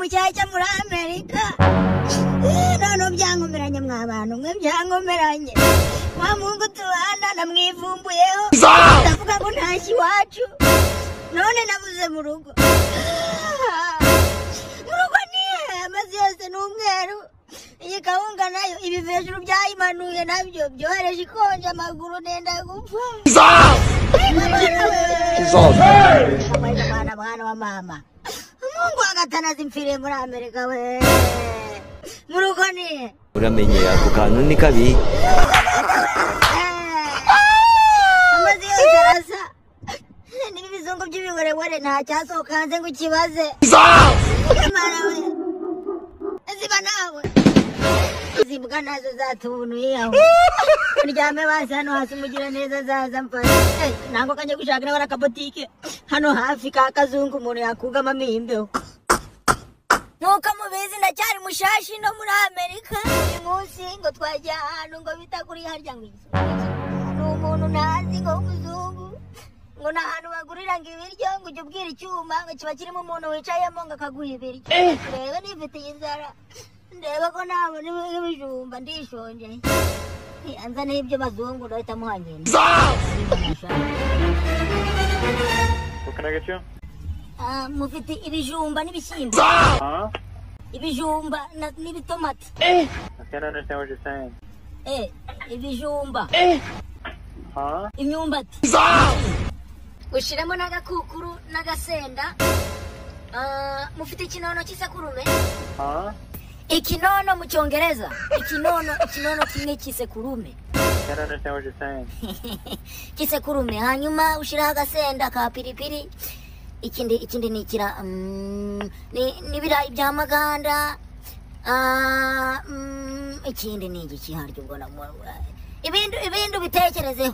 Mushyashya muri Amerika. Noneho byankomeranye mwa bantu mwe, byankomeranye. Wa muhungu tubana namwivumbuyeho, ndavuga ngo ntashye iwacu, none nabuze mu rugo. Mu rugo ni amazu yose ni umweru. Iyi kawunga nayo ibi hejuru byayimanuye, nabyo byohereje ikonje, amaguru nenda gupfa. Mwana, mwana wa mama, umuhungu wa Gatanazi mpfiriye muri Amerika we. Mu rugo ni Uramenye ako kantu ni kabi. Amazi yose arasa niba ibizungu by'ibiwerewere, nta cyasohoka hanze ngo ukibaze. Mwana we, ziba nawe, izi mbwa nazo zatubunuye aho uryame basi hano hasi. Umugira neza azaza mfashe. Ntabwo kajya gushaka nawe akabotike hano hafi ka kazungu umuntu yakugamamo iyi mbeho. Nk'uko mubizi, ndacyari mushashi no muri Amerika. Uyu munsi ngo twagiye ahantu ngo bita kuri harya ngo iki ni umuntu ntazi ngo w'umuzungu, ngo ni ahantu bagurira ngo ibiryo, ngo ujye ubwira icyuma ngo kiba kirimo umuntu wicayemo ngo akaguha ibiryo. Reba, nifitiye inzara, ndeba ko nabona ibijumba, ndishonje. Anzaniye ibyo bazungu, ndahita muhanyina. What can I get you? Mufite ibijumba n'ibishyimbo? Huh? Ibijumba n'ibitomati. I can't understand what you're saying. Ibijumba. Huh? Imyumbati, ushyiramo n'agakukuru n'agasenda. Mufite ikinono cy'isekurume? Huh? Ikinono mu cyongereza, ikinono, ikinono kimwe cy'isekurume. I can't understand what you're saying. Cy'isekurume, hanyuma ushyiraho agasenda ka piripiri. Ikindi ni ikira n'ibirayi bya maganda. Ikindi ni igiki harya? Ubwo ibindi ubitekerezeho.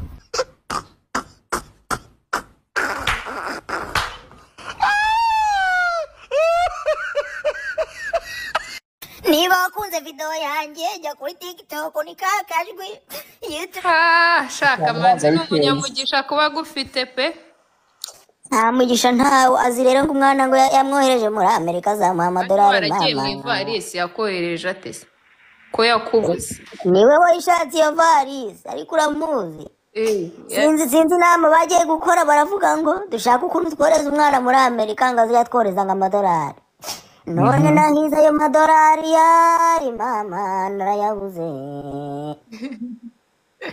Niba wakunze video yanjye, jya kuri TikTok ni Kakajwi, YouTube. Ah, shaka manzi ni Bikeye. umunyamugisha kuba agufite pe. Nta mugisha ntawe azi. Rero ngo umwana ngo yamwohereje muri Amerika azamuha Kandi amadolari. waragiye mu Mama. ivarisi, yakohereje ate se ko yakubuze? Niwe wayishatse iyo varisi, ariko uramuzi. Sinzi inama bagiye gukora, baravuga ngo dushake ukuntu twohereza umwana muri Amerika ngo azajya twohereza ngo amadolari. None nahize ayo madolari yari mama narayabuze.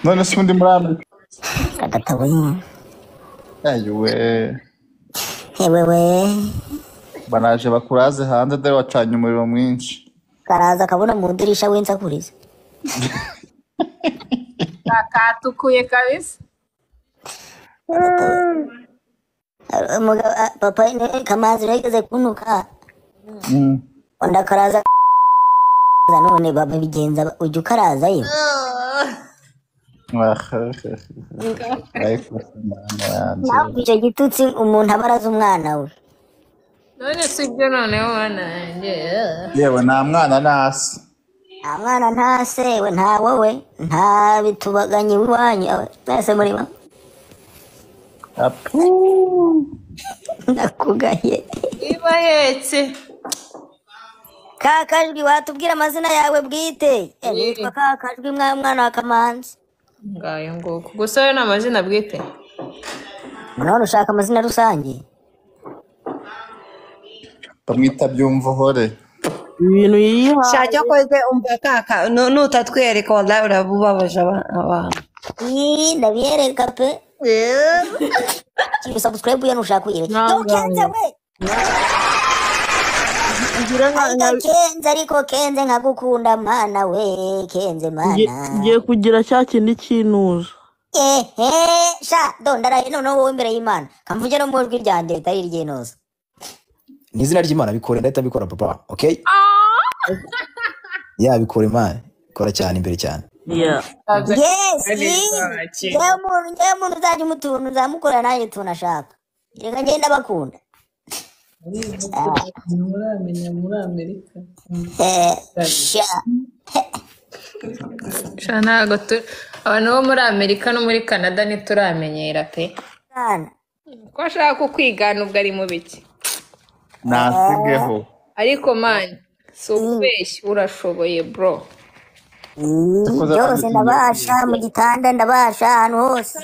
None se undi muri Amerika? Agatabo. Ayiwe! Hewewe! Baraje bakuraze hanze, dore wacanye umuriro mwinshi. Karaza akabona mu dirisha w'insakuriza. Katukuye kabisa. Umugabo, papa Kamanzi yageze kuntuka. Undi akaraza none babigenza ujya ukarazayo. Ariko Mana yanjye! Nawe icyo gitutsi umuntu aba araza umwana we. None si ibyo noneho, mwana yanjye. Yewe, nta mwana nasi. Nta mwana, nta se we, nta wowe, nta bitubaganyi iwanyu mwese muri ba. Apu! Ndakugaye. Iba ahetse. Kakajwi, watubwira amazina yawe bwite? Nitwa Kakajwi mwana wa Kamanzi. Ngayo nguko gusa, we ni amazina bwite. None ushaka amazina rusange? Bamwita Byumva Uhore. Ibintu yihaye. Shaka koze umva kaka, nutatwereka wallahi urabubabaje abantu. Ii, ndabiyereka pe. Kiba subscribe yo nushaka uyireke. Yo Kenze we! Ngira nka Ariko Kenze, ariko Kenze nkagukunda mana we, Kenze mana. Ngiye kugira cya kindi cy'inuza. Ehe, sha do ndaraye noneho wowe imbere y'Imana. Kamvuge no mu ijwi ryanjye ritari iry'intuza. Ni izina ry'Imana, bikore, ndahita mbikora papa. Okay, ya bikora, Imana ikora cyane imbere cyane. Yeah. Yes, njyewe umuntu uzajya umutuntu nzamukorera nanjye utuntu ashaka. Reka ngenda bakunda. Nturamenya muri Amerika. Sha. Sha, ntabwo abantu bo muri Amerika no muri Canada ntituramenyera pe. Mwana. Ko ashaka kukwigana ubwo ari mu biki? Nasigeho. Ariko man, si ukubeshya, urashoboye bro. Cyakoze Byose ndabasha, mu gitanda ndabasha, ahantu hose.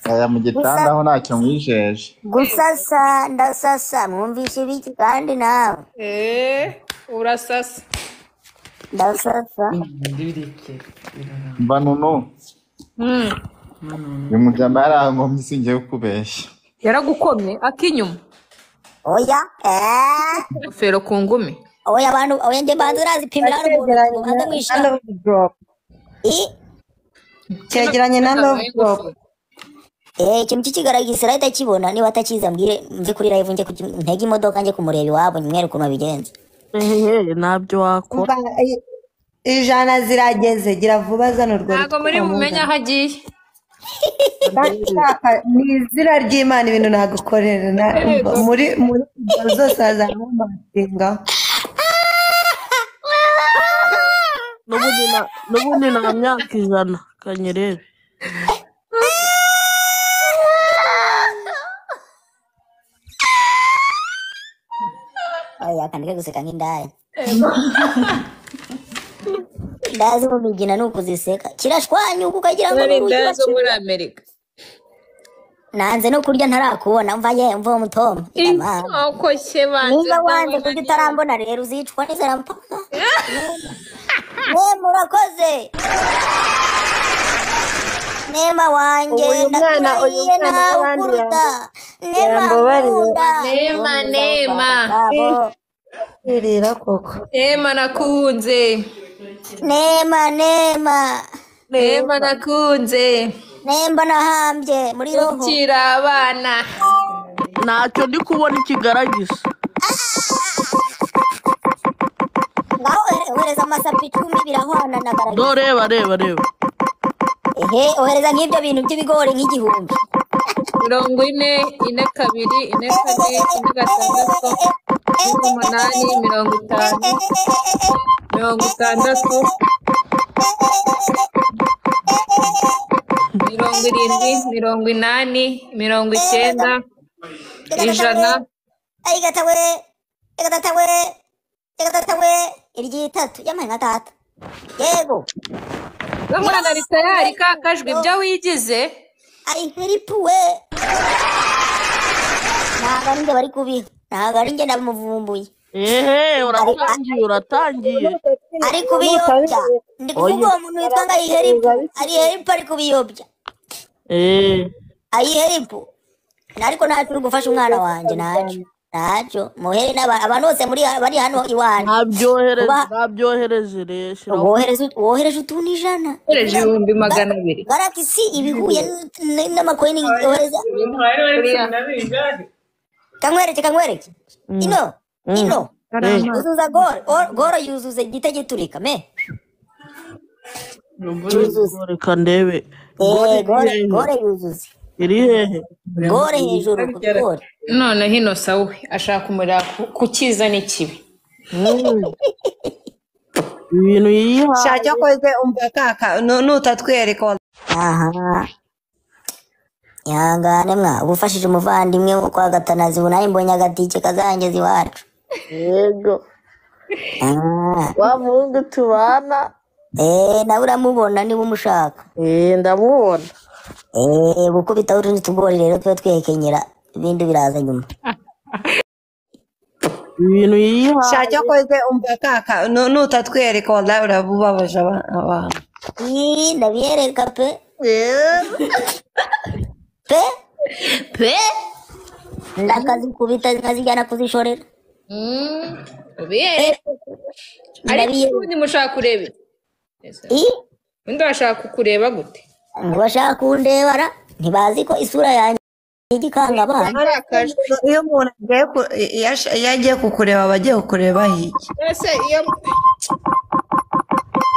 Aya mu gitanda aho ntacyo mwijeje. Gusasa ndasasa, mwumvishe ibiki kandi nawe. Urasasa. Ndasasa. Mba nunu. Uyu mujama yarankomye, singiye kukubeshya. Yaragukomye akinyuma? Oya. Ingofero ku ngumi. Oya abantu, oya njye mbanza urazipimira hano mu ntoki, mubanze mwishira. Cyegeranye na love drop. Ikintu cy'ikigaragisa arahita akibona, niba atakizi ambwire mve kuri live njye ntege imodoka njye kumureba iwabo nimwereke ukuntu babigenza. Ehehe, ntabyo wakora. Umva, 100 zirageze, gira vuba zana urwo. Ntabwo muri bumenye aho agiye. Ndashaka ni izina ry'Imana ibintu nagukorera muri zose hazamumatingaho. N'ubundi nta myaka 100 kanyerere. Oya kandike guseka nk'indaya. Ndazi mu migina ni ukuziseka. Kirashwanyuka ukagira ngo Nari ni urugi indaya zo baciye. muri Amerika. Nanze no kurya ntarakubona, mva ye mva uwo mutoma. Inkoko se banze. Niba wanze kurya utarambona rero uzicwa n'inzara mpaka. Mwe murakoze. Nema wanjye Uyu mwana, uyu ndakurahiye mwana nawe w'abandi ukuruta. Nema yambabariye. nkunda. Nema, nema. Irira koko. Nema nakunze. Nema, nema. Nema nakunze. Nemba nahambye muri roho. Ukiri abana. Ntacyo ndi kubona ikigaragisa. Ngaho ohereza amasapi 10 birahwana na garagisa. Do reba reba reba. Ehe, ohereza nk'ibyo bintu by'ibigori nk'igihumbi. 40, 4 2, 4 4, 4 6, 4 8, 50, 60, 70, 80, 90, 100. Ay gatawe, gatawe, gatawe, iryitatu yamaye nka tata. Yego. Mwana ari tayari kakajwe ibyo wigize. Ay heripuwe. Ntabwo ari njye bari kubiha. Ntabwo ari njye ndamuvumbuye. Ehe, uratangiye, uratangiye. Ari kubiyobya. Ndi kuvuga uwo muntu witwa ngo ayiheripu. Ayiheripu ari kubiyobya. Ayiheripu. Ariko ntacyo uri gufasha umwana wanjye, ntacyo. Ntacyo. Muhere abantu bose muri bari hano iwanyu. Ntabyohereje, ntabyohereje rero. Wohereje utuntu 100. Wohereje 200,000. Galaxy ibihuye n'amakoini wohereza. Kanywereke, kanywereke. Ino, ino. Uzuza goro, goro yuzuze gite giturika me. Yuzuze. Reka ndebe. Gore, gore yuzuze. Iri hehe? Gore hejuru ku bigori. None hino sawe ashaka umuriro kukiza n'ikibi. Ibintu yihaye. Shaka koze umva kaka nutatwereka. Aha. Ihangane mwa, uba ufashije umuvandimwe wo kwa Gatanazi, ubu nawe mbonye agatike kazangeza iwacu. Yego. Wa muhungu tubana. Nawe uramubona niba umushaka. Ndamubona. Gukubitaho utundi tugori rero tube twekenyera, ibindi biraza nyuma. Ibintu yihaye. Shaka koze umva kaka nutatwereka wallahi urabubabaje abantu. Ndabiyereka pe. Pe? Pe? Ndakazikubita nkazijyana kuzishorera. Ubiyereka. Ariko ubundi mushaka kureba. Undi bashaka kukureba gute? Ngo bashaka kundebara, ntibazi ko isura yanjye igikanga abana. Iyo umuntu agiye agiye kukureba aba agiye kukureba iki? Ese iyo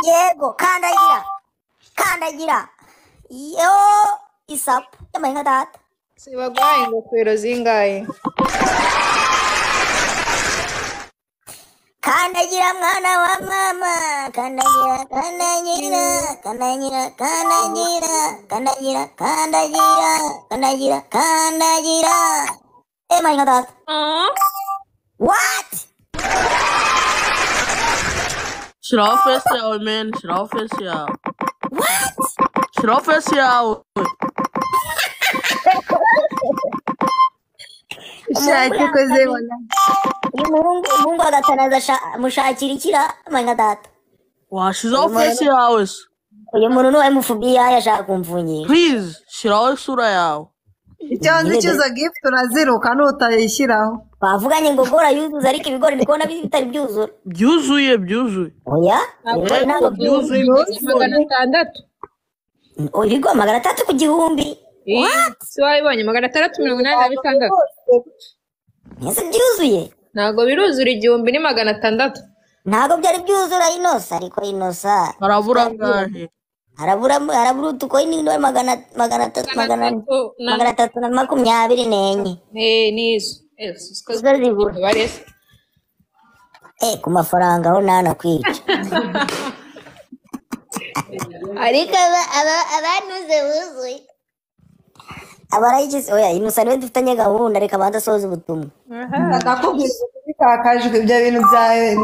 Yego, kandagira. Kandagira. Yo isapu yamaye nka data. Sibaguhaye ingofero zingahe? Kandagira mwana wa mama, kandagira, kandagira, kandagira, kandagira, kandagira, kandagira, kandagira, kandagira. My God. What? Shyiraho face yawe man, shyiraho face yawe. What? Shyiraho face yawe. Umuhungu Shaki koze wala. Uyu muhungu agatanaza mushakira ikira manga data. Washizeho face yawe se. Uyu muntu ni uwa MFBI ashaka kumfungisha. Please, shyiraho isura yawe. Icyo nzi cyuzo gift uraziruka nutayishyiraho. Bavuganye ngo gora yuzuza ariko ibigori ndi kubona bitari byuzura. Byuzuye byuzuye. Oya, ibigori ntabwo byuzuye 600. Ibigo 600 ku gihumbi. What? Si wabibonye 686. Ese byuzuye? Ntabwo biruzura 1600. Ntabwo byari byuzura Inosa, ariko Inosa. Harabura angahe? Harabura utukoini ni 324. Nizo. Zibura. Ku mafaranga aho ntanakwica. Ariko abantuze buzuye. Abarayigize oya Inosa niwe dufitanye gahunda reka abanze asoze ubutumwa. Ndakubwiza ukuri kakajwe ibyo bintu byawe.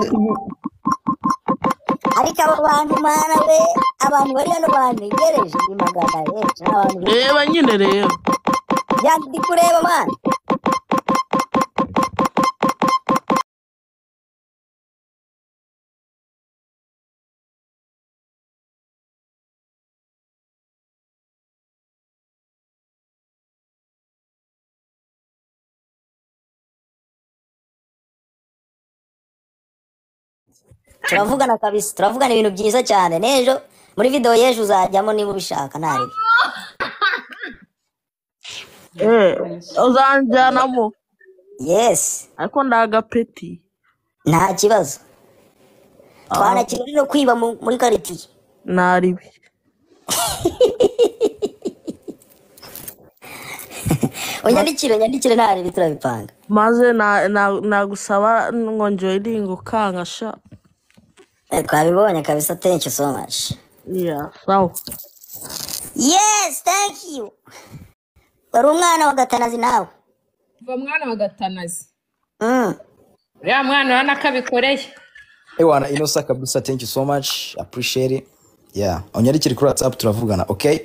Ariko abo bantu mana we abantu bari hano bantegereje ni magana benshi abantu. Reba nyine reba. Ndi kureba mana. Turavugana kabisa, turavugana ibintu byiza cyane. N'ejo muri video y'ejo uzajyamo niba ubishaka ntaribi. Uzanjyanamo? Yes. Ariko ndagapeti. Nta kibazo. Twanakira no kwiba muri quartier. Naribi. Unyandikire ntaribi turabipanga. Maze nagusaba ngo njoininge ukanga sha. Twabibonye kabisa, thank you so much. Yeah, sawa. Yes, thank you. Wari umwana wa Gatanazi nawe? Uva mwana wa Gatanazi. Uriya mwana urabona ko abikoreye. Ewana Inosa kabisa, thank you so much. Appreciate it. Yeah, unyandikire kuri WhatsApp turavugana, okay?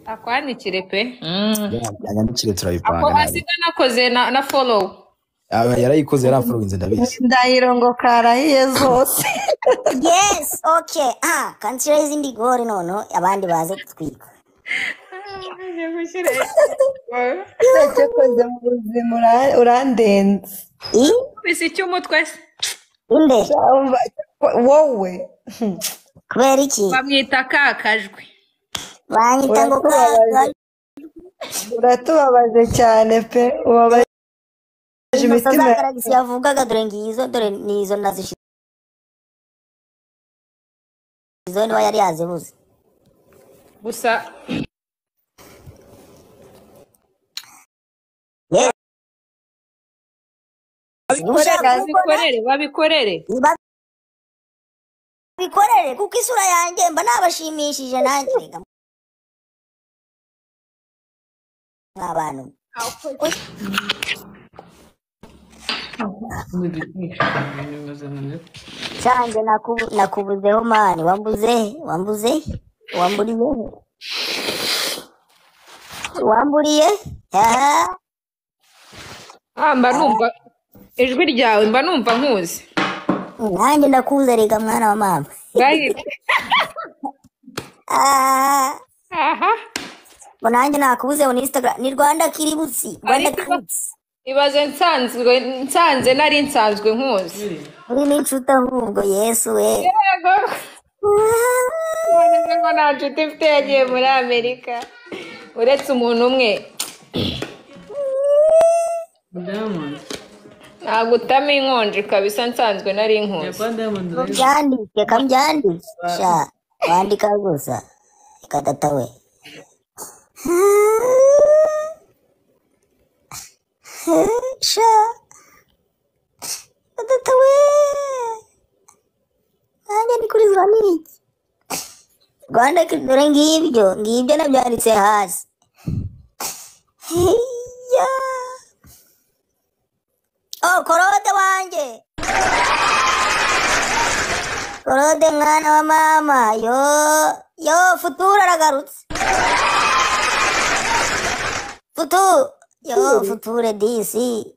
Akwandikire pe. Yeah, anyandikire turabipanga. Ako asiga nakoze na follow. Yarayikoze yaramfollowinze ndabizi. Ndahiro ngo karahiye zose. Yes, okay. Kansira izindi gore nono abandi baze kutwika. Cyakoze mu buzima urandenze. Bisi cy'umutwe se. Inde. Wowe. Kubera iki? Bamwita kakajwe. Banyita ngo kakajwe. Uratubabaje cyane pe. Ubabaje imitima. Yavugaga dore ngizo dore nizo nazishize. Izo niba yari yazibuze. Gusa babikorere babikorere kuko isura yanjye mba nabashimishije nanjye nk'abantu. Cyanjye nakubuzeho mani, wambuze wamburiye mba numva ijwi ryawe mba numva nkuzi. Nanjye ndakuze rega mwana wa mama. Ngo nanjye nakubuze on Instagram ni Rwanda Kiributsi, Rwanda Kiributsi. Ibaze nsanze nari nsanzwe nkuzi. Uri n'inshuti ahubwo Yesu we. Yego. Ngo nta nshuti mfite yagiye muri Amerika. Uretse umuntu umwe. Ntabwo utama inkonji kabisa nsanzwe nari nkuzi. Byandike kambyandike. Sha wandika gusa. Kadata we. Sha kadata we. Nanjye ndi kuri Rwanda. Rwanda dore ngibyo nabyanditse hasi. Oh, korode wanjye. Claude mwana wa mama. Yo yo, Futura aragarutse. Futu yo, Future disi.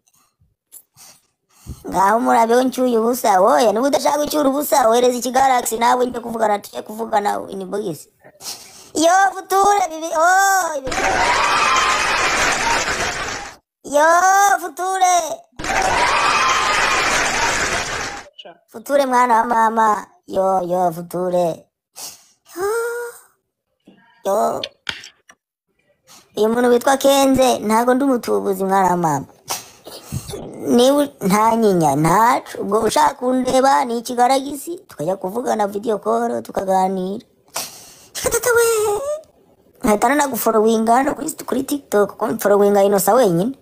Ngaho murabeho ncyuye ubusa. Wowe niba udashaka gucyura ubusa, wohereza ikigaraxi nawe njye kuvugana, tujye kuvugana inbox. Yo Future bibi, oh ibi. Yo Future. Future mwana wa mama. Yo yo Future. Yo. Uyu muntu witwa Kenze ntago ndi umutubuzi mwana wa mama. Niba nta nyinya ntacu, ubwo ushaka kundeba ni ikigaragisi, tukajya kuvugana video call tukaganira. Tata we. Nkahita nanaguforowinga hano kuri TikTok, kuko mforowinga Inosa wenyine.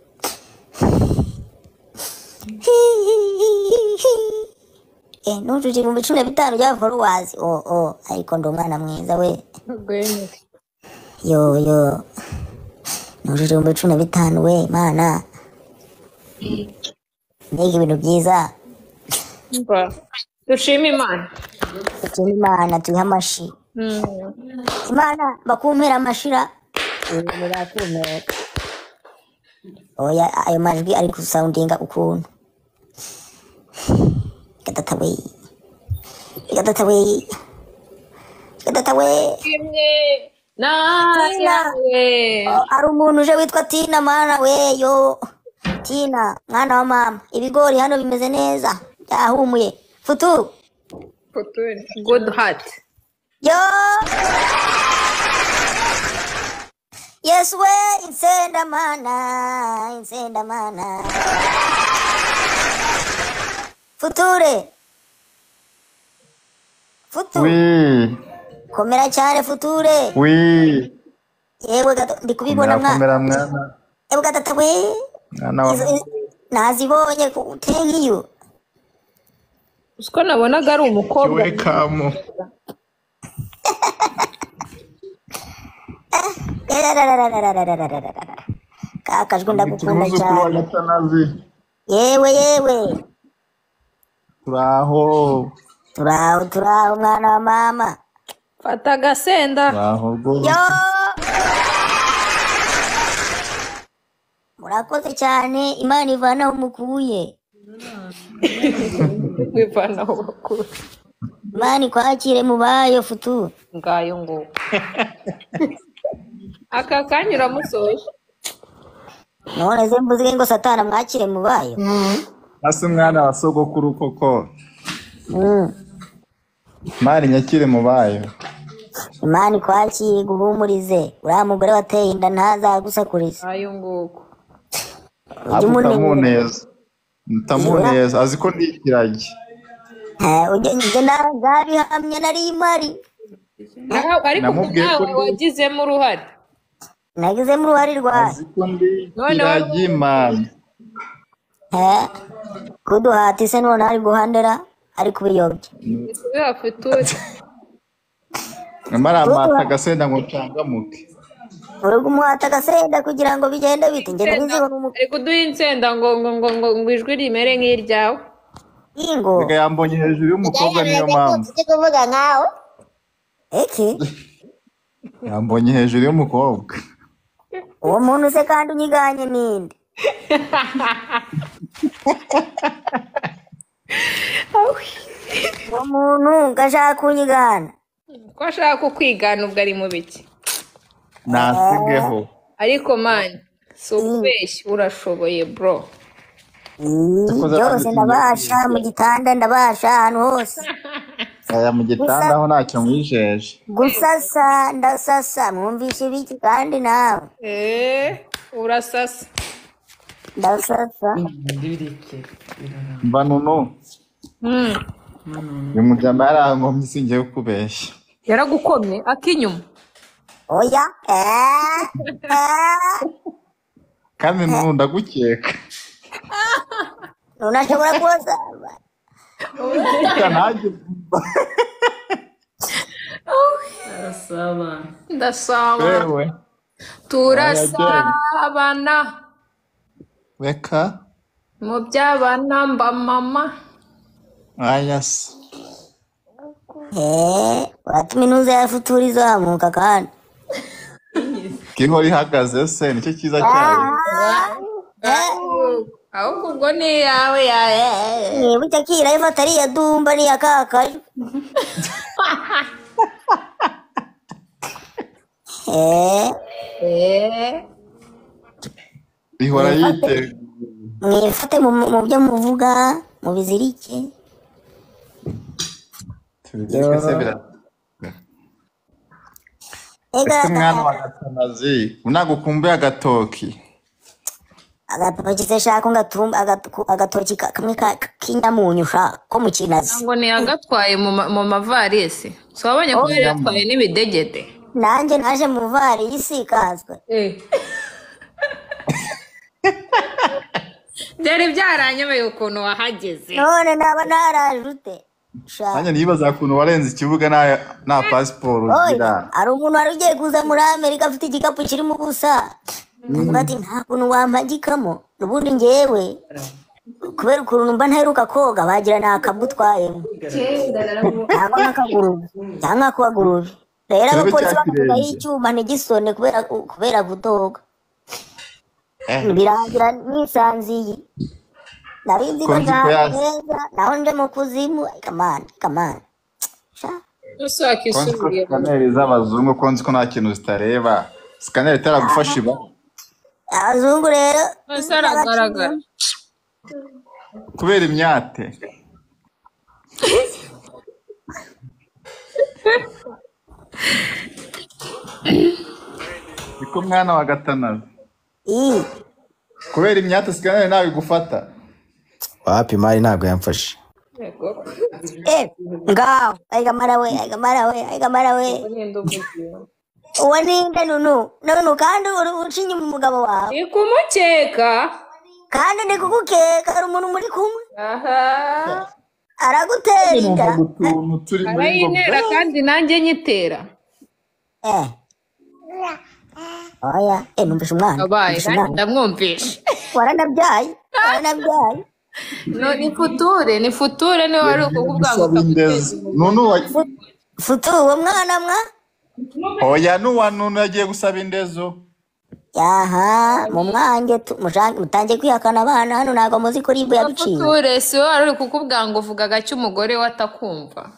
Nujuje 15,000 bya followers. Oh oh, ariko ndi umwana mwiza we. Yo yo. Nujuje 15,000 we mana. Mbega ibintu byiza. Dushime Imana. Dushime Imana, tuyihe amashi. Imana bakumpera amashira. Bakumpera. Oya, ayo majwi ari gusoundinga ukuntu. Gatata we. Gatata we. Gatata we. Imwe na yawe. Ari umuntu uje witwa Tina mana we yo. Tina mwana wa mama, ibigori hano bimeze neza byahumuye. Futu. Futu good heart. Yo. Yes we insenda mana, insenda mana. Future. Futu. Oui. Komera cyane Future. Oui. Yewe gato ndi kubibona mwana. Komera mwana. Yewe gatata we. Nazibonye thank you. Usko nabonaga ari umukobwa. Welcome. Kakajwe ndagukunda cyane. Yewe yewe. Turaho. Turaho turaho mwana wa mama. Fata agasenda. Turaho rwose. Yo. Murakoze cyane, Imana ivana aho mukuye. Ivana aho bakuye. Imana ikwakire mu bayo Futu. Ngayo ngo. Aka kanya uramusoje. None se mvuze ngo Satani amwakire mu bayo. Ase mwana wa sogokuru koko. Imana inyakire mu bayo. Imana ikwakire guhumurize. Uriya mugore wateye inda ntazagusakuriza. Ngayo nguko. Utamuneza. Utamuneza azi ko ndi ikiragi. Ujye nzabihamya nari imari. Ariko nawe wagizemo uruhare. Nagizemo uruhare rwawe. Azi ko ndi ikiragi man. Kuduhata se none ari guhandera ari kubiyobya. Amara agasenda ngo ncangamuke. Uri kumuhata agasenda kugira ngo bigende bite? Njye narizi ngo ari kuduha insenda ngo ngo ngo ngo ngo ijwi rimere nk'iryawe. Ingo. Reka yambonye hejuru y'umukobwa niyo mpamvu. Ndi kuvuga nkawe. Eki? Yambonye hejuru y'umukobwa. Uwo muntu se kandi unyiganye ninde? Uwo muntu ngashaka kunyigana. Ko ashaka kukwigana ubwo ari mu biki? Nasigeho. Ariko man, si ukubeshya urashoboye bro. Byose ndabasha mu gitanda, ndabasha ahantu hose. Aya mu gitanda aho ntacyo mwijeje. Gusasa ndasasa, mwumvishe ibiki kandi nawe. Urasasa. Ndasasa. Mba Nunu. Uyu mujama yarankomye singiye kukubeshya. Yaragukomye akinyuma. Oya. Kandi Nunu ndagukeka. Nunu ashobora kuza. Ndasabana. Turasabana. Reka. Mu by'abana mba mama. Aya se. Uratuma intuza ya futuri izamuka kandi. Ihora ihagaze se nicyo cyiza cyayo. Ahubwo ubwo ni iyawe yawe. Niba kira ifata ari iya Dumba n'iya Kakaju. Ihora yiteguye. Mwifate mu byo muvuga mubizirike. Tubizirike se bira. Ese mwana wa Gatanazi unagukumbuye agatoki? Agatoki se shaka ngatumba agatoki kamwe k'inyamunyu sha ko mu kinazi. Ngo ni agatwaye mu mavarisi. So wabonye ko yari yatwaye n'ibidegede. Nanjye naje mu varisi ikazwe. Byari byaranyobeye ukuntu wahageze. None naba naraje ute? Nanjye nibaza ukuntu warenze ikibuga nta pasiporo ugira. Hari umuntu wari ugiye kuza muri Amerika afite igikapu kirimo ubusa. Ndavuga ati nta kuntu wampagikamo. Ubundi ngewe kubera ukuntu mba ntaheruka koga bagira ni akabutwayemo. Cyangwa nk'akagurube. Cyangwa akagurube. Rero abapolisi bakavugaho icyuma ntigisone kubera kutoga. Birangira nisanziye. Narinzi ko neza naho nje mu kuzimu. Kamana kamana. Sikaneri z'abazungu ko nzi ko nta kintu zitareba. Sikaneri itaragufasha iba. Abazungu rero aragaragara kubera imyate. Niko mwana wa Gatanazi. Kubera imyate sikaneri nawe igufata. Wapi mari ntabwo yamfashe. Ngaho aigamara we aigamara we aigamara we. Uwo ninde nunu nunu kandi ucinye umugabo wawe. Ni kumukeka. Kandi ni kugukeka hari umuntu muri kumwe. Aha. Aragutera inda. Arayintera kandi nanjye nyitera. Oya, numvise umwana. Abaye, ndamwumvishe. Waranabyaye, waranabyaye. No ni future, ni future niwe wari ukubwa ngo nunu future uwo mwana mwa. Oya nuwa nunu yagiye gusaba indezo. Yaha, mu mwange mutange kwihakana abana hano ntago muzi ko ribu yabiciye. Future si wari uri kukubwa ngo uvuga gake umugore we atakumva.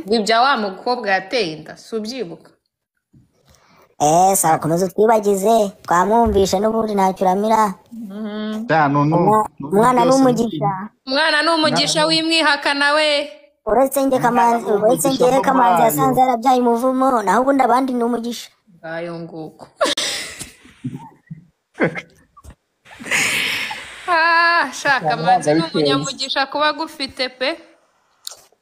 Ibya wa mukobwa yateye inda, si ubyibuka. Sawa komeza utwibagize twamwumvishe n'ubundi ntacyo uramira. Umwana ni umugisha. Umwana ni umugisha w'imwihakana we. Uretse njye Kamanzi, uretse njye Kamanzi yasanze yarabyaye umuvumo, naho ubundi abandi ni umugisha. Ngayo nguko. Shaka Kamanzi ni umunyamugisha kuba agufite pe.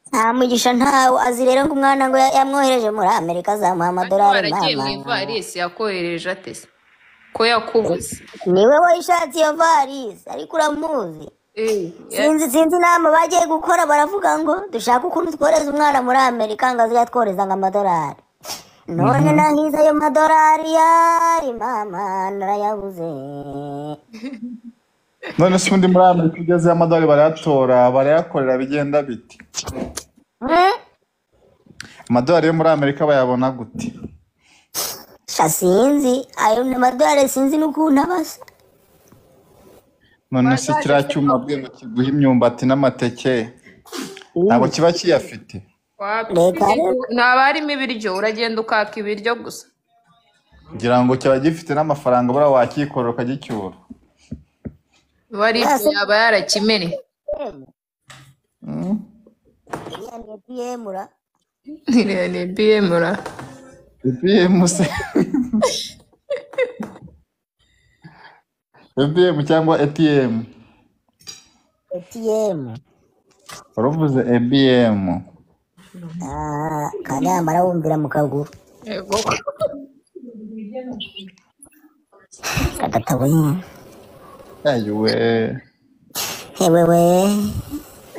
Nta mugisha ntawe azi rero ngo umwana ngo yamwohereje muri Amerika azamuha amadolari. Waragiye mu ivarisi yakohereje ate se? Ko yakubuze. Niwe wayishatse iyo varisi ariko uramuzi. Sinzi inama bagiye gukora baravuga ngo dushaka ukuntu twohereza umwana muri Amerika ngo azajye atwohereza ngo amadolari. None nahize ayo madolari yari mama narayabuze. None se undi muri Amerika ugeze amadolari barayatora barayakorera bigenda biti? Amadolari yo muri Amerika bayabona gute? Sha sinzi ayo madolari sinzi n'ukuntu abasa. None se kiriya cyuma bwe ngo kiguhe imyumbati n'amateke ntabwo kiba kiyafite? Ntaba harimo ibiryo, uragenda ukaka ibiryo gusa. Ngira ngo kiba gifite n'amafaranga buriya wakikorera ukagicyura. Wari yaba yarakimene. Iriya ni BM ra. BM se. ABM cyangwa ATM? ATM. Waravuze ABM. Kanyamara wumvira mu kaguru. Yego. Agatabo nyine. Ayiwe. Hewewe.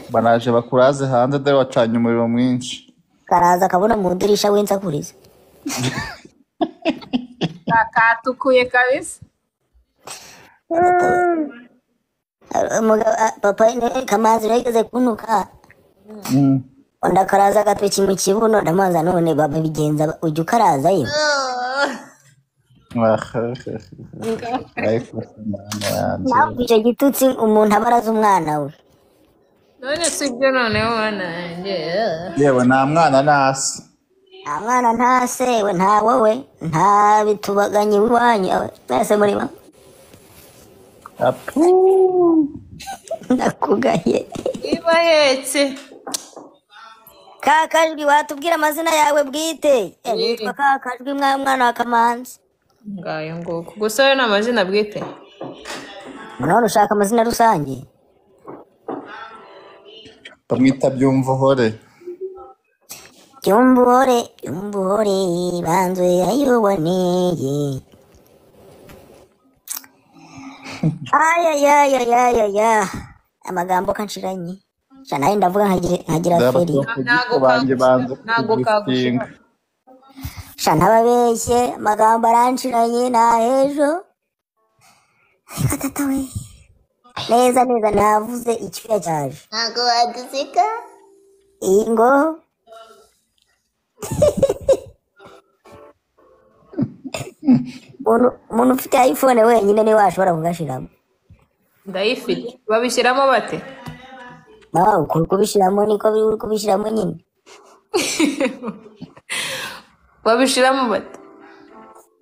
Baraje bakuraze hanze dore wacanye umuriro mwinshi. Karaza akabona mu dirisha w'insakuriza. Katukuye kabisa. Papa Kamanzi yageze kuntuka. Undi akaraza agatoki mu kibuno, ndamubaza none babigenza ujya ukarazayo? Nawe icyo gitutsi umuntu aba araza umwana we. None si ibyo noneho mwana yanjye. Yewe nta mwana nasi. Nta mwana nta se we, nta wowe, nta bitubaganyi iwanyu mwese muri bamwe. Ndakugaye. Iba yetse. Kakajwi, watubwira amazina yawe bwite? Nitwa Kakajwi mwana wa Kamanzi. Ngayo nguko. Gusa ayo ni amazina bwite. None ushaka amazina rusange? Bamwita Byumvuhore. Byumvuhore, Byumvuhore, banzwe ayuboneye. Ayayayayaya, amagambo kanshiranye. Sha nawe ndavuga nkagira feri. Ntago banjye banze ntago kugufinga. kagushira. Sha ntababeshye, amagambo aranshiranye na ejo. Ariko tata we. Neza neza navuze icyuya cyaje. Ntago waduseka. Iyi ngo umuntu ufite iPhone wenyine niwe washobora kugashiramo. Ndayifite. Babishyiramo bate? Nawe ukuri kubishyiramo niko biri kubishyiramo nyine. Babishyiramo bate?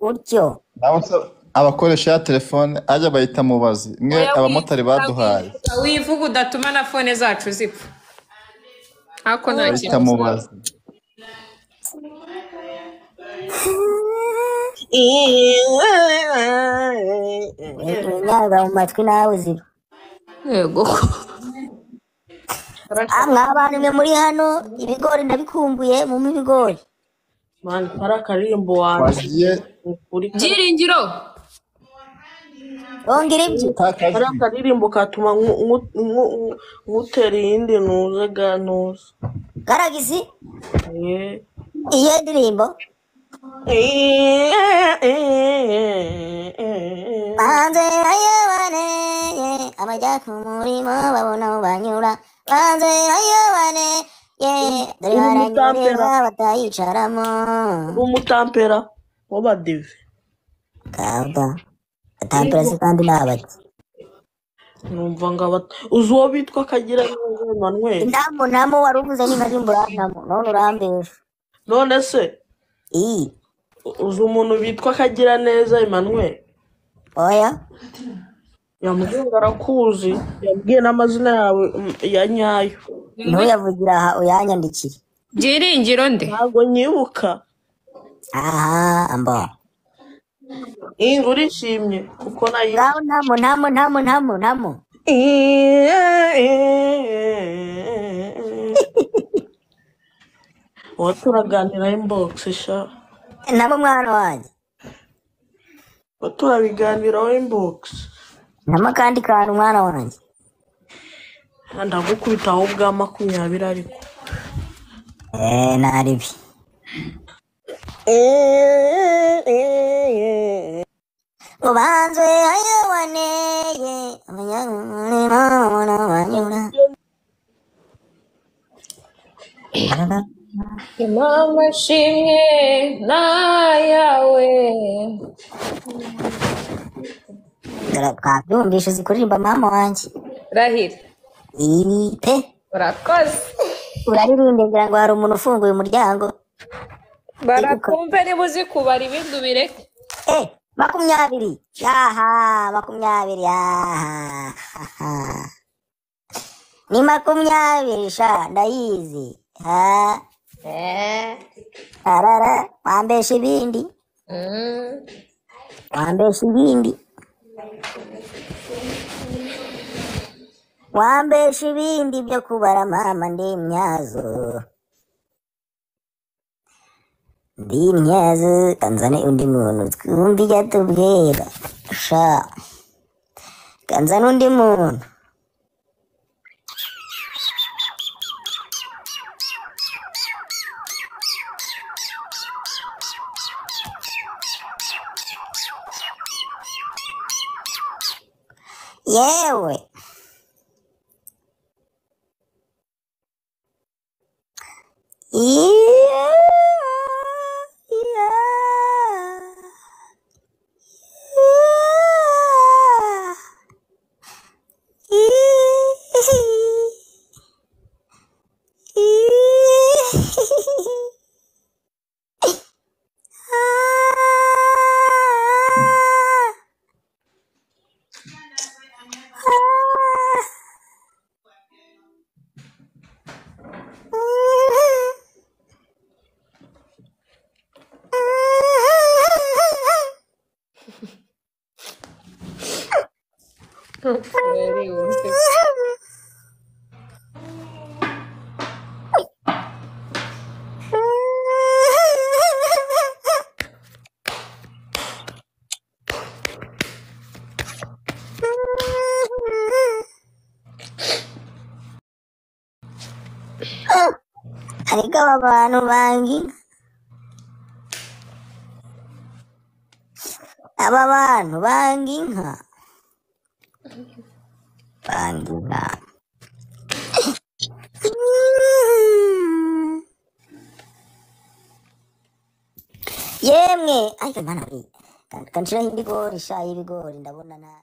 Utyo. Nawe se abakoresha ya telefone ajya bayita mubazi imwe Oya, abamotari baduhaye. Wivuga udatuma na phone zacu zipfa. Ako nta Bayita kintu. mubazi. Winyaga mu matwi nawe ziba. Yego. Mwa bantu mwe muri hano ibigori ndabikumbuye, mumpe ibigori. Mani kari akaririmbo wanjye. Wagiye Ukuri Byiringiro. Ongera ibyo. kari akaririmbo katuma nkutera iyindi ntuze ga ntuze. Garagisi Ye. iyo ndirimbo. Banze ayobaneye abajya ku murimo babona aho banyura. Banze ayobaneye dore Uri baranyurera umutampera. batayicaramo. Uri umutampera w'abadive. Kabwa. Batampera se kandi ni abaki. Numva ngo uzi uwo bitwa Kagira neza Emmanuel. Indamu ntamo wari uvuze ni nka ntamo none urambesha. None se Iyi. uzi umuntu bitwa Kagira neza Emmanuel? Oya. Yambwiye ngo arakuzi, yambwiye n'amazina yawe ya nyayo. Ntuyavugira aha uyanyandikire. Byiringiro nde? Ntabwo nyibuka. Aha ambo. Inga urishimye kuko nayo. Ngaho ntamo ntamo ntamo ntamo ntamo. Wowe turaganira inbox sha. Ntamo mwana wanjye. Wowe turabiganiraho inbox. Ntamo akandi kantu mwana wanjye. Ndagukubita aho bwa 20 ariko. Naribi. Ngo banzwe ayobaneye abanyamurimo babona aho banyura. Mama shimwe nayawe. Twabyumvishe uzi kuririmba mama wanjye. Rahira. Iyi pe. Urakoze. Uraririmba ngira ngo hari umuntu ufunguye umuryango. Barakumve niba uzi kubara ibindi ubireke. 20. Aha, 20. Aha. Ni 20 sha ndayizi. Ha. Arara, wambesha ibindi. Wambesha ibindi. Wambesha ibindi byo kubara mama ndi imyazo. Ndi imyazo, kanzane undi muntu twumve icyo atubwira. Sha. Kanzane undi muntu. Yewe. Yari wumve. Ariko aba bantu banga inka, aba bantu banga inka, banga inka. Yemwe ariko mana we, kanshiraho ibigori sha, y'ibigori ndabona na